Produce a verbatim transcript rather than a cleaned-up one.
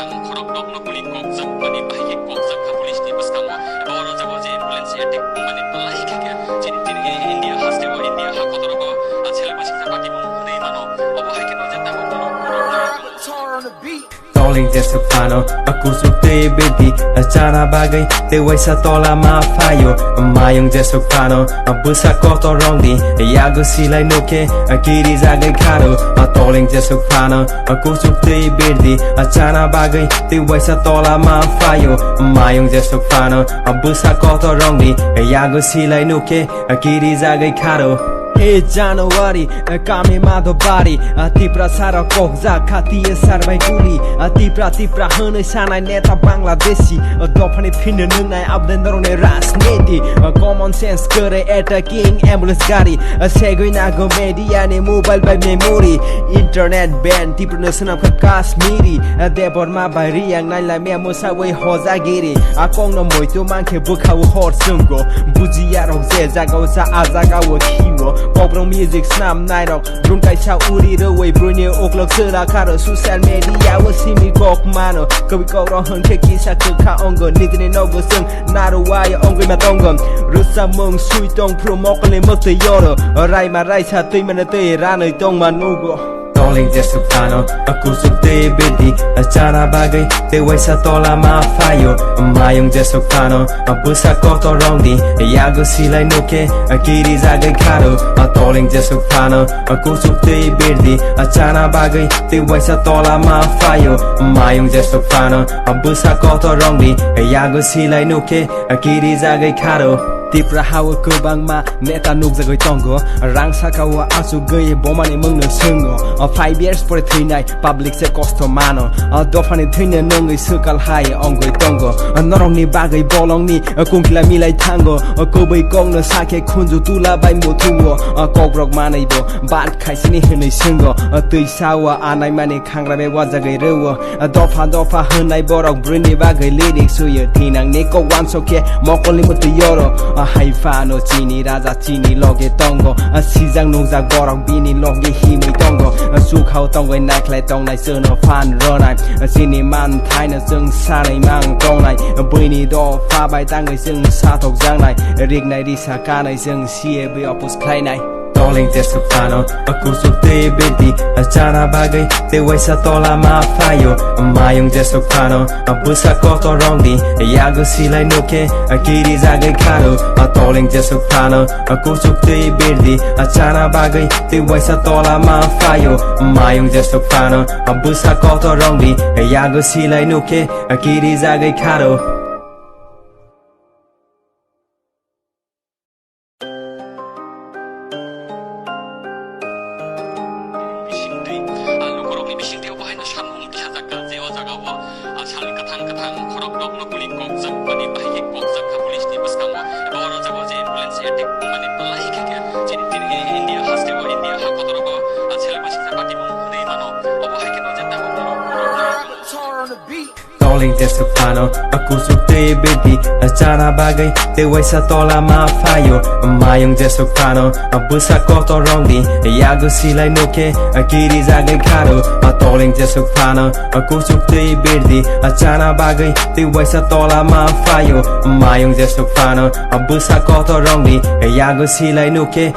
Khorok dokno guli kokjak mani bahai khe kokjak kha police ni bwskango. Eba oro jago je ambulance attack mani belai khe khe chini tini India haste o India ha kotor o, ah, celebrate kha party bo hwnwi mano. Obo hai khe no je tabuk borok borok Toling jesuk phano, a kusuk tei bedi, a chana bagwi, tei waisa tola ma phaio. Mayung jesuk phano, a bwsa kotor rongni, yago silai nukhe, a kiri jagwi kharo. A toling jesuk phano, a kusuk tei bedi, a chana bagwi, tei waisa tola ma phaio. Mayung jesuk phano, a bwsa kotor rongni, yago silai nukhe, a kiri jagwi kharo. He January, eh, kami Madhobari, ah, Tipra sara kokjak kha T S R bai guli, ah, Tipra, Tipra hwnwi sanai neta Bangladeshi, ah, dophani phini nwngnai abdendoroni rajniti, ah, common sense kwrwi attacking ambulance gari, ah, segwi nago media ni mobile bai memory, internet ban Tipra no swnam kha Kashmiri, ah, Debbarma bai Riyang naila mia mwsawi hojagiri, a kokno moitu mankhe bwkhao hor chwngo, bujiya rok je jagao cha a jagao khiwo, kokrok music snam nairok, brung kaisa uri rwui bruni uklok chwla kharo, social media o simi kok mano, kwbwi kokrok hwnkhe kisa kwkha ongo, nijini nogo chwng narwai ongwi ma tongo, rwchapmung sui tong phru mokolni mwktwi yoro, raima raisa twi mano twi ranwi tongma nugo. Toling jesuk phano, a kusuk tei bedi, a chana bagwi, tei waisa tola ma phaio. Mayung jesuk phano, a bwsa kotor rongni, yago silai nukhe, a kiri jagwi kharo. A toling jesuk phano, a kusuk tei bedi, a chana bagwi, tei waisa tola ma phaio. Mayung jesuk phano, a bwsa kotor rongni, yago silai nukhe, a kiri jagwi kharo. Tipra hao kwbangma neta nukjagwi tongo, rang sakao achugwi bomani mungno swngo. O five years pore thwinai public se kosto mano. O dophani thwino nungwi swkal hai ongwi tongo. O norokni bagwi bolongni kungkila milai thango. O kubui kokno sakhe khunju tula bai muthuo. O kokrok manwi bo bat khaisini hwnwi swngo. O twi sao anaimani khangrame wajagwi rwo. Dopha dopha hwnai borok brwini bagwi lyrics suyo, thinangni kok wansok khe mokolni mwtwi yoro. Hai phano chini raja chini loge tongo, sijak nukjak borok bini loge himwi tongo. Chukhao tongwi naikhlai tongnai chwno phan rwnai, chini manthaino chwng sanwi mang tongnai. Buini dopha bai tangwi chwng sathokjaknai, riknai risa kanwi chwng C A B oppose khlainai. Toling jesuk phano, a kusuk tei bedi, a chana bagwi, tei waisa tola ma phaio. Mayung jesuk phano, a bwsa kotor rongni, yago silai nukhe, a kiri jagwi kharo. A toling jesuk phano, a kusuk tei bedi, a chana bagwi, tei waisa tola ma phaio. Mayung jesuk phano, a bwsa kotor rongni, yago silai nukhe, a kiri jagwi kharo. Bisingtwi, ah, lukurokni bisingtwi obo haino samung tisajakha je o jagao, ah, sal kwthang kwthang khorok rokno guli kokjak mani bahai khe kokjak kha police ni bwskango. Eba oro jago je ambulance attack mani belai khe khe chini tini India haste o India ha kotor o, ah, celebrate kha party bo hwnwi mano. Obo hai khe no je tabuk borok borok Toling jesuk phano, a kusuk tei bedi, a chana bagwi, tei waisa tola ma phaio. Mayung jesuk phano, a bwsa kotor rongni, yago silai nukhe, a kiri jagwi kharo. A toling jesuk phano, a kusuk tei bedi, a chana bagwi, tei waisa tola ma phaio. Mayung jesuk phano, a bwsa kotor rongni, yago silai nukhe,